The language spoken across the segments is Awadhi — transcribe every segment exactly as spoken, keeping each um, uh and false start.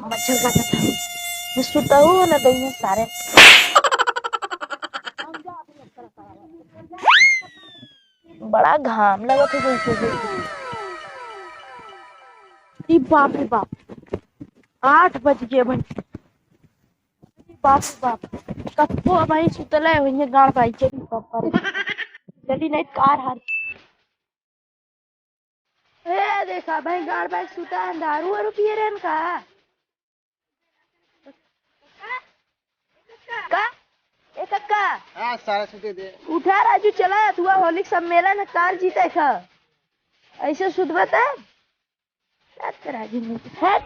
मच्छर काटत है। मैं सुतहूँ ना दइहैं सारे। बड़ा घाम लगत है जैसे कि। ई बाप रे बाप, आठ बज गए भाई। बाप रे बाप, कब्बो अबहीं सुतले होइहैं गाड़ बाई के। चली नहीं कार हार। ए, देखा भाई, गाड़ बाई सुता है, दारू वारू पिए रहन का? का? ए, कक्का। हाँ, सारा सुते दे। उठा राजू, चला, अथुआ होली के सम्मेलन है, कार जीते का? ऐसे सुतबा त? का त राजू नहीं? हट।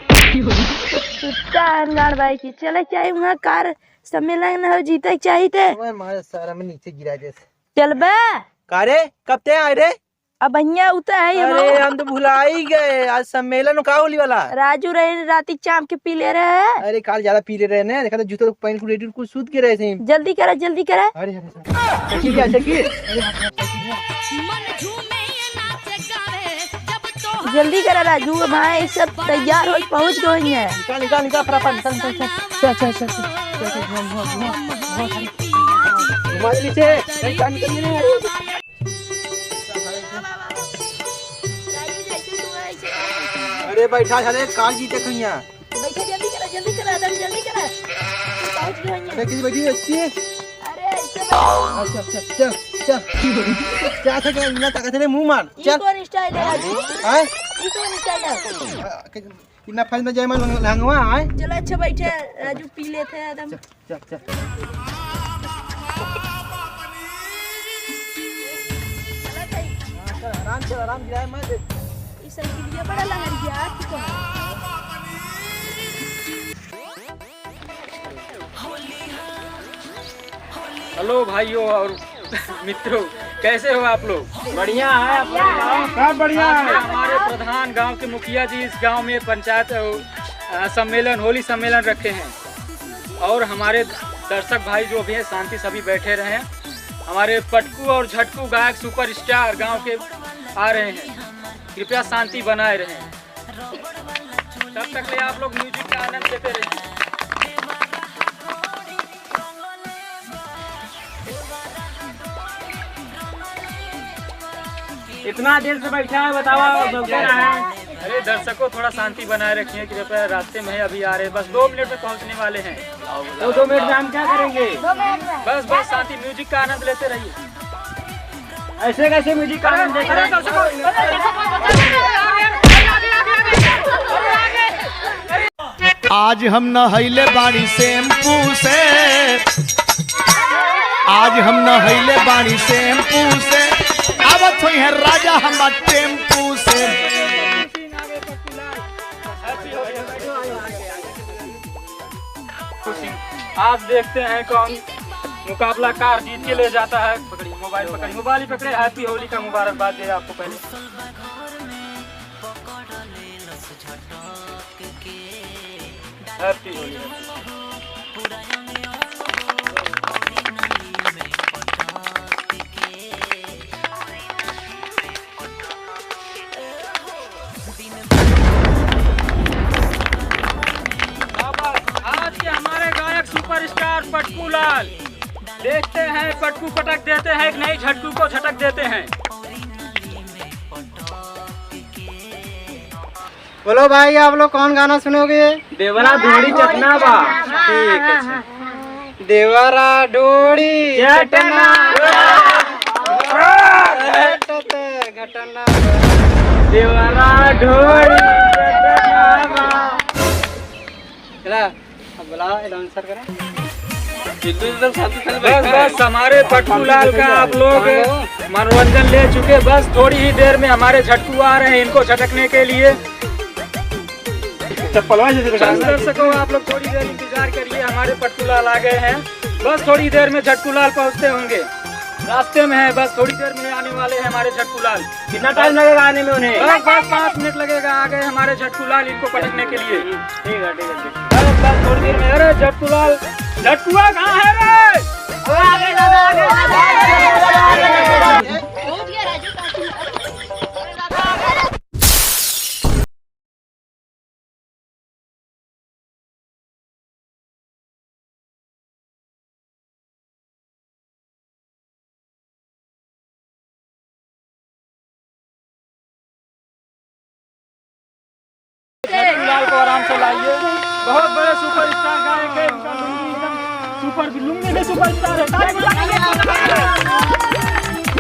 सुता है गाड़ बाई की। चले चाहे वहाँ कार सम्मेलन हो, जीते के चाही ते। ओए मारे सारा में नीचे गिरा जैसे। चलबा? का रे, कब ते आए रे? अब भैया उता है, हम अरे, हम तो भुला ही गए। आज सम्मेलन का होली वाला? राजू रहे राती चाम के पी ले रहे हैं। अरे, काल ज्यादा पी ले रहे हैं, देखा तो जूता पहन के रेडी कुल सूत के रहे थे। जल्दी करा, जल्दी करा। अरे, अरे, अरे। अच्छा, ठीक है, अच्छा, ठीक है। अरे, हाँ, हाँ, हाँ, हाँ। जल्दी करा राजू, भाई सब तैयार हो पहुँच गए हैं। निकाल, निकाल, निकाल, फटाफट, निकाल, निकाल, निकाल। चल, चल, चल, चल। चल, चल, धुआं, धुआं, धुआं, धुआं, धुआं। घुमा दे नीचे, नहीं, कान निकल नहीं रहा है। अरे बैठा, साले, कार जीते कहिया। बैठा, जल्दी करा, जल्दी करा, दादा, जल्दी करा। पहुँच गए हैं। अरे, किसी बैठी है, अच्छी है। अरे, ऐसे बैठो। अच्छा, अच्छा, चल, चल। क्या था, क्या इतना ताकत है रे, मुंह मार, ई चल। कौन स्टाइल है राजू? हाँ? ई कौन स्टाइल है? आ, कि-, इतना फैल में जाए, मैं लंग-, लंगवा आए। चलो, अच्छा, बैठे, राजू पी लेते हैं, एकदम। चल, चल, चल। चलो, भाई। हाँ, चल, आराम से, आराम गिराए मत। ई साइकिलिया बड़ा लहरिया, ठीक है। हेलो भाइयों और मित्रों, कैसे हो आप लोग? बढ़िया है, आप लोग बताओ। सब बढ़िया आज है। हमारे प्रधान गांव के मुखिया जी इस गांव में पंचायत, अ, सम्मेलन, होली सम्मेलन रखे हैं और हमारे दर्शक भाई जो भी हैं, शांति सभी बैठे रहें। हमारे पटकू और झटकू गायक सुपरस्टार गांव के आ रहे हैं, कृपया शांति बनाए रहें। तब तक ले आप लोग म्यूजिक का आनंद लेते रहिए। इतना देर से बैठा है, बताओ, आप लोग क्या रहा है? अरे दर्शकों, थोड़ा शांति बनाए रखिए कृपया। रास्ते में है, अभी आ रहे हैं, बस दो मिनट में पहुंचने वाले हैं। तो दो मिनट में हम क्या करेंगे? बस, बस शांति, म्यूजिक का आनंद लेते रहिए। ऐसे कैसे म्यूजिक का आनंद लेते रहिए? आज हम नहैले बानी शैम्पू से, आज हम नहैले बानी शैम्पू से, आवत होइहैं राजा हमार टेम्पू से। आज देखते हैं कौन मुकाबलाकार जीत के ले जाता है। पकड़िए, मोबाइल पकड़िए, मोबाइल ही पकड़े। हैप्पी होली का मुबारकबाद दे आपको पहले। हैप्पी होली। आज के हमारे गायक सुपरस्टार पटकू लाल, देखते हैं पटकू पटक देते हैं कि नहीं, झटकू को झटक देते हैं। बोलो भाई, आप लोग कौन गाना सुनोगे? देवरा ढोड़ी चटना बा। ठीक है, अच्छा। देवरा ढोड़ी चटना। चटना। देवरा ढोड़ी चटना बा। चला, अब बुलाओ, announcer करो। एकदम शांति से बस, बैठा है। बस, हमारे पट्टू लाल का आप लोग मनोरंजन ले चुके। बस, थोड़ी ही देर में हमारे झटकू आ रहे हैं इनको झटकने के लिए। चप्पलवा जैसे बस, दर्शकों, आप लोग थोड़ी देर इंतजार करिए, हमारे पट्टू लाल आ गए हैं। बस, थोड़ी देर में झटकू लाल पहुंचते होंगे, रास्ते में हैं, बस, थोड़ी देर में आने वाले हैं हमारे झटकू लाल। कितना टाइम लगेगा आने में उन्हें? बस, बस, पाँच मिनट लगेगा, आ गए हमारे झटकू लाल इनको पटकने के लिए। ठीक है, ठीक है, ठीक है। बस, बस, थोड़ी देर में। अरे, झटकू लाल, झटकुआ कहाँ है रे? लाइए, बहुत बड़े सुपरस्टार गायक है, इनका लुंगी एकदम सुपर, लुंगी भी सुपरस्टार है। ताली बजाइए।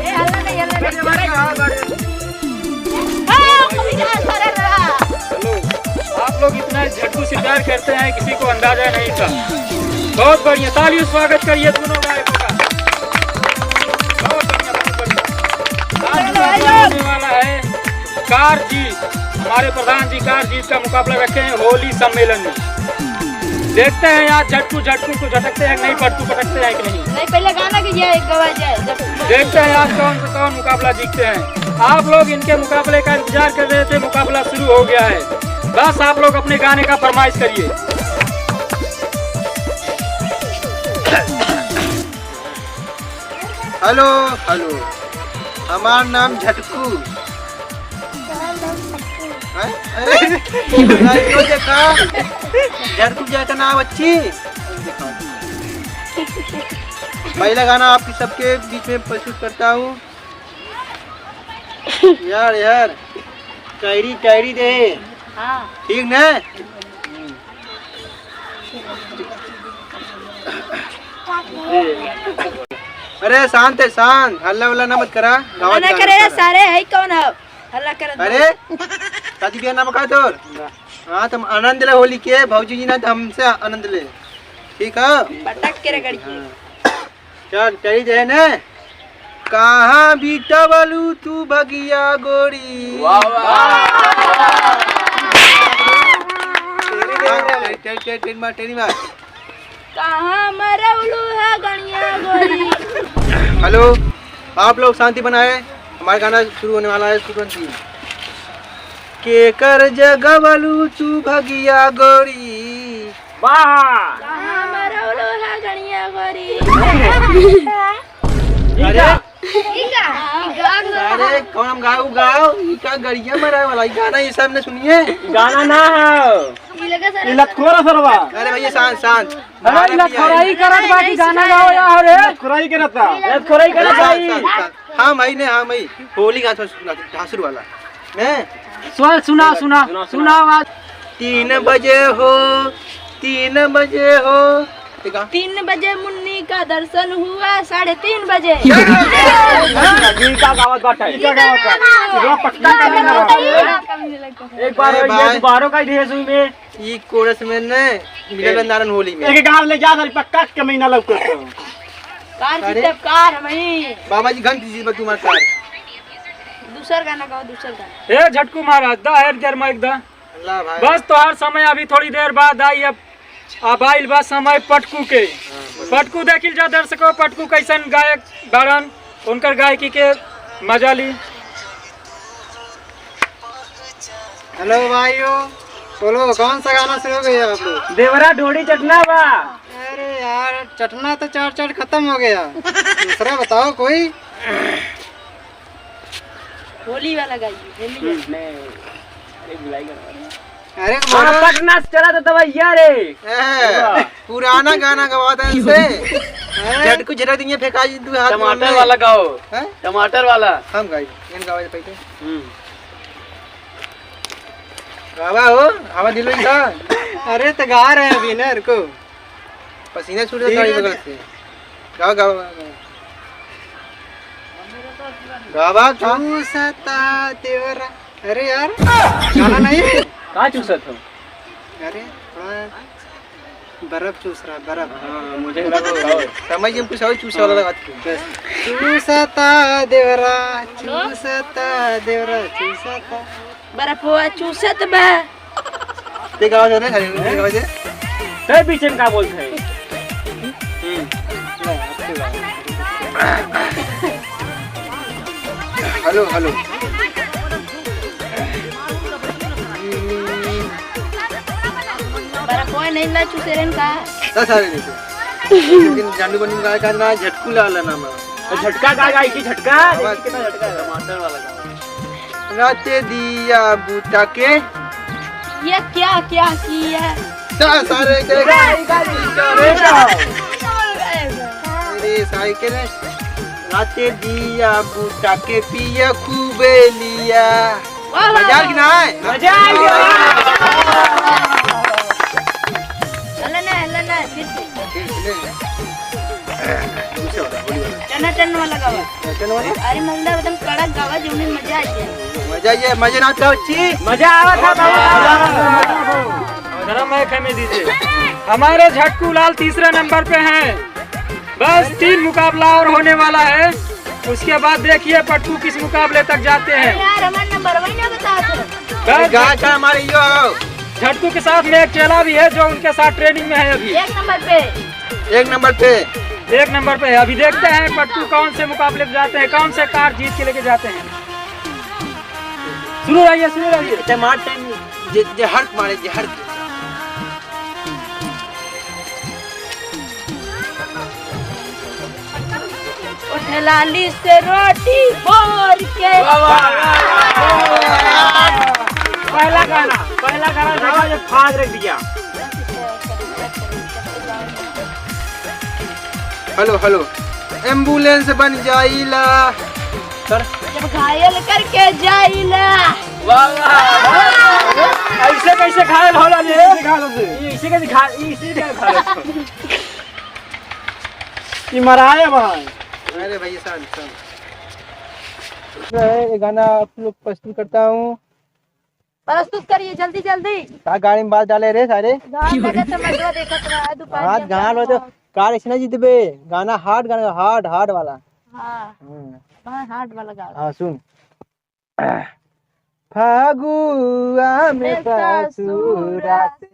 ए, हल्ला नहीं, हल्ला नहीं। हाँ, कभी ना, सारा रहा। हेलो, आप लोग इतना झटकू से प्यार करते हैं, किसी को अंदाजा नहीं था। बहुत बढ़िया, तालियों से स्वागत करिए दोनों गायकों का। बहुत बढ़िया, बहुत बढ़िया। आज मुकाबला होने वाला है कार जीत, हमारे प्रधान जी कार जीत का मुकाबला रखे हैं होली सम्मेलन में। देखते हैं आज झटकू झटकू को झटकते हैं कि नहीं, पटकू पटकते हैं कि नहीं। नहीं, पहले गाना कीजिए, एक गवा जाए, जब देखते हैं आज कौन से कौन मुकाबला जीतते हैं। आप लोग इनके मुकाबले का इंतजार कर रहे थे, मुकाबला शुरू हो गया है। बस आप लोग अपने गाने का फरमाइश करिए। हेलो, हेलो, हमार नाम झटकू। हैं? अरे, भाई, क्यों देखा? झटकू क्या का नाम अच्छी? पहला गाना आपकी सबके बीच में प्रस्तुत करता हूँ। यार, यार, कैरी, कैरी दे। हाँ। ठीक न? अरे शांत है, शांत, हल्ला वल्ला ना मत करा, गावा मना करे रे सारे, है कौन है? हल्ला करत अरे, शादी बियाह ना बका तोर? हाँ, तुम आनंद ले होली के, भौजी जी ना तो हमसे आनंद ले, ठीक है? पटक के रगड़ के। हाँ। चल, चली जाए ने। कहाँ बिटवलू तू भगिया गोरी? वाह, वाह। टेरी मार, टेरी मार। कहाँ मरौलू है गड़िया गोरी? हेलो, आप लोग शांति बनाए, हमारा गाना शुरू होने वाला है तुरंत ही। केकर जगवलू तू भगिया गोरी? वाह। कहाँ मरौलू है गड़िया गोरी? अरे, अरे, कौन हम गाओ, गाओ, ई का गड़िया मराए वाला, ई गाना, ई सब ने सुनिए। गाना ना है। ई लगा सर। ई लतखोरा सरवा। अरे भैया, शांत, शांत। अरे, ई लतखोराई करत बा कि गाना गाओ यार, रे। लतखोराई करत बा। लतखोराई करत बा ई। शांत, शांत, शांत। हाँ भाई ने, हाँ भाई, होली गाना सुना, ढासुर वाला। ने? सुना, सुना, सुना, सुना। सुना आवाज। तीन बजे हो, तीन बजे हो। ठीक है। तीन बजे मुन्नी का दर्शन हुआ, साढ़े तीन बजे। ई का गावत बाटे? ई का गावत बाटे? ई का गावत बाटे? एक बार ए ये भाई। दोबारा का दिए सुई में। ई कोरस में ने मिले ए, नारन होली में। एक गाल ले जा, सारी पक्का के महीना लौकत हो। कार अरे। जीतब कार हमही। बाबा जी घंटी जी बा तुम्हार कार। दूसर गाना गाओ, दूसर गाना। ए झटकू महाराज, दा हेर जर माइक दा। अल्लाह भाई। बस तोहार समय अभी थोड़ी देर बाद आई। अब, अब आइल बा समय पटकू के। हाँ, बोलो। पटकू देखिल जा दर्शकों, पटकू कैसन गायक बाड़न, उनकर गायकी के मजा ली। हेलो भाइयों, बोलो कौन सा गाना शुरू हो गया आप लोग? देवरा ढोड़ी चटना बा। अरे यार, चटना तो चाट चाट खत्म हो गया, दूसरा बताओ कोई। होली वाला गाइए, होली वाला। हम्म, नहीं, अरे बुलाई कर। अरे हाँ, बोलो। पटना से चला तो दवाइया रे। ए, वाह। पुराना गाना गवा दे इनसे। हैं? झटकू झटक दिए फेंका जी दू हाथ टमाटर में। वाला गाओ। हैं? टमाटर वाला। हम गाई, इन गावे पहले। हम्म। गावा हो, हवा दिलो इनका। अरे तो गा रहे हैं अभी ना, रुको। पसीना छूट धीरे जाता है धीरे। बगल से। गावा, गावा, गावा, गावा। गावा था। चूसता देवरा। अरे यार, गाना नहीं। का चूसत हो? अरे, थोड़ा बर्फ चूस रहा, बर्फ। हाँ, मुझे लगा वो। समझ में कुछ और चूसे वाला लगा था। बस। चूसता देवरा, चूसता देवरा, चूसता। बर्फवा चूसत बा। ते गावा दे रे, खाली ते गावा दे। ते बीच में का बोलत है? हम्म। Hello, hello. बड़ा कोई नहीं ना चूसे रहन का? दस आ रहे थे। लेकिन जांडू बनी का, का ना झटकू ला ला नाम है। तो झटका का गाई की झटका? आवाज देखी कितना झटका है। टमाटर वाला गाना। राते दिया बूता के। ये क्या, क्या किया? ता सारे के। अरे सारे के रे। राते दिया बूता के पिया खूबे लिया। वाह, वाह, मजा आ गया ना? मजा आ गया। अरे मर्दा, एकदम कड़क गावा, जो में मजा आ जाए। मजा ये, मजे ना तो अच्छी। मजा आवा था बाबा। गरम है, कमी दीजिए। हमारे झटकू लाल तीसरे नंबर पे हैं। बस तीन मुकाबला और होने वाला है, उसके बाद देखिए पटकू किस मुकाबले तक जाते हैं। अरे यार, हमारा नंबर वही ना बता दो। बस गाय का हमारे यो। झटकू के साथ में एक चेला भी है जो उनके साथ ट्रेनिंग में है अभी। एक नंबर पे। एक नंबर पे। एक नंबर पे है। अभी देखते हैं पटकू कौन से मुकाबले में जाते हैं, कौन से कार जीत के लेके जाते हैं। शुरू रहिए, शुरू रहिए। अच्छा, मार टाइम जे, जे हर्क मारे, जे हर्क। उठलाली से रोटी फोड़ के। वाह, वाह, वाह, वाह, वाह। पहला गाना, पहला गाना देखा जो फाड़ रख दिया। Hello, hello. एम्बुलेंस बन जाइला। सर। जब घायल करके जाइला। वाह, वाह। ऐसे कैसे घायल होला रे? ऐसे घायल होते। ये इसी के दिखा, ये इसी के दिखा। ये मराए भाई। अरे भैया, शांत, शांत। ये गाना आप लोग प्रस्तुत करता हूँ। प्रस्तुत करिए जल्दी जल्दी। का गाड़ी में बात डाले रे सारे? गान लगे तो मजवा देखत रहा है, दुकान हाथ के गान हो तो। कार ऐसे ना जीतबे, गाना हार्ड, गाना हार्ड, हार्ड वाला। हाँ। हम्म। हाँ, हार्ड वाला गाओ। हाँ, सुन। फागुआ में ससुरा से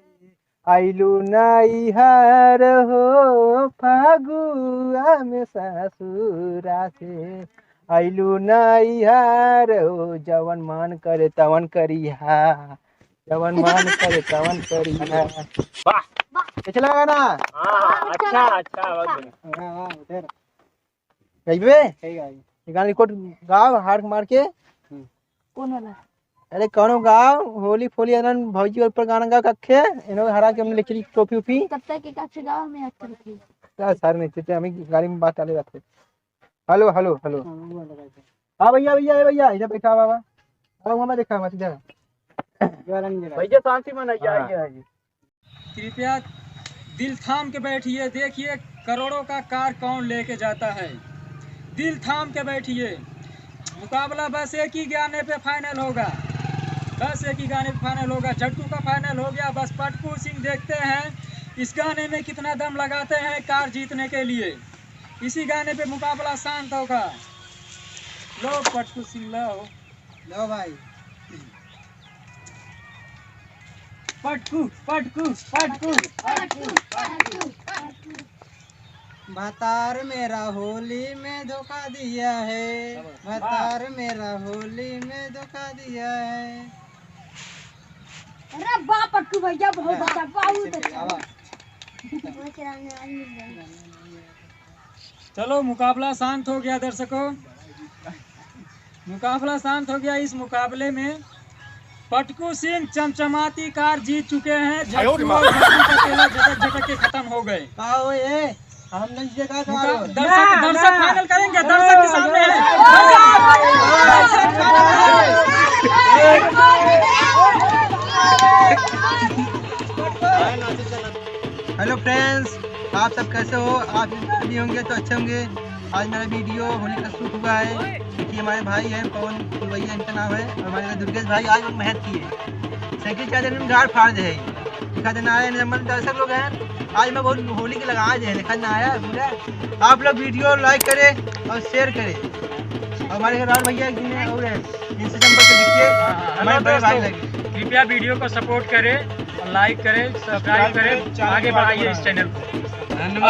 आइलू नैहर हो, फागुआ में ससुरा से आइलू नैहर हो, जवन मन करे तवन करिहा, जवन मन करे तवन करिहा। वाह। कैसे लगा गाना? हाँ, अच्छा, अच्छा, बहुत बढ़िया। हाँ, हाँ, उधर। गइबे? सही गाई। ये गाना रिकॉर्ड गाओ, हार्ड मार के। हम्म। कौन वाला? अरे कौनो गाओ, होली फोली अनन भौजी ऊपर गाना गाओ कखे, इन्हों हरा के हमने लेके ट्रॉफी उपी। तब तक के कखे गाओ, हमें हाथ करके। क्या सारे नहीं थे, हमें गाड़ी में बात डाले रहते। Hello, hello, hello. हाँ, वो वाला गाई। हाँ भैया, भैया, ए भैया, इधर बैठा बाबा। अरे वहाँ देखा मत इधर। भैया शांति मन आइए, हाँ। आइए, आइए। कृपया दिल थाम के बैठिए, देखिए करोड़ों का कार कौन लेके जाता है। दिल थाम के बैठिए, मुकाबला बस एक ही गाने पे फाइनल होगा, बस एक ही गाने पे फाइनल होगा। झटकू का फाइनल हो गया, बस पटकू सिंह देखते हैं इस गाने में कितना दम लगाते हैं कार जीतने के लिए। इसी गाने पे मुकाबला शांत होगा। लो पटकू सिंह, लो। लो भाई। पटकू, पटकू, पटकू, पटकू, पटकू, पटकू। भतार मेरा होली में धोखा दिया है, भतार मेरा होली में धोखा दिया है। अरे वाह पटकू भैया, बहुत अच्छा, बहुत अच्छा। चलो, मुकाबला शांत हो गया दर्शकों, मुकाबला शांत हो गया। इस मुकाबले में पटकू सिंह चमचमाती कार जीत चुके हैं। झटकू और झटकू का चेला झटक झटक के खत्म हो गए। का हो ये? हम नहीं ये का मुका-, दर्शक, दर्शक फाइनल करेंगे, दर्शक के सामने है। हेलो फ्रेंड्स, आप सब कैसे हो? आप भी होंगे तो अच्छे होंगे। आज मेरा वीडियो होली का शूट हुआ है। देखिए हमारे भाई हैं पवन दुबैया इनका नाम है, और हमारे दुर्गेश भाई आज लोग मेहनत किए, साइकिल चलाते में गाड़ फाड़ दे है। दिखा देना है, हमारे दर्शक लोग हैं, आज मैं बहुत होली के लगा दे है, दिखा देना है पूरा। आप लोग वीडियो लाइक करें और शेयर करें। और हमारे राहुल भैया एक दिन और हैं, इनसे संपर्क कीजिए, हाँ, हाँ, हमारे हेलो बड़े भाई दोस्तों, लगे। कृपया वीडियो को सपोर्ट करें और लाइक करें, सब्सक्राइब करें, आगे बढ़ाइए इस चैनल को। धन्यवाद।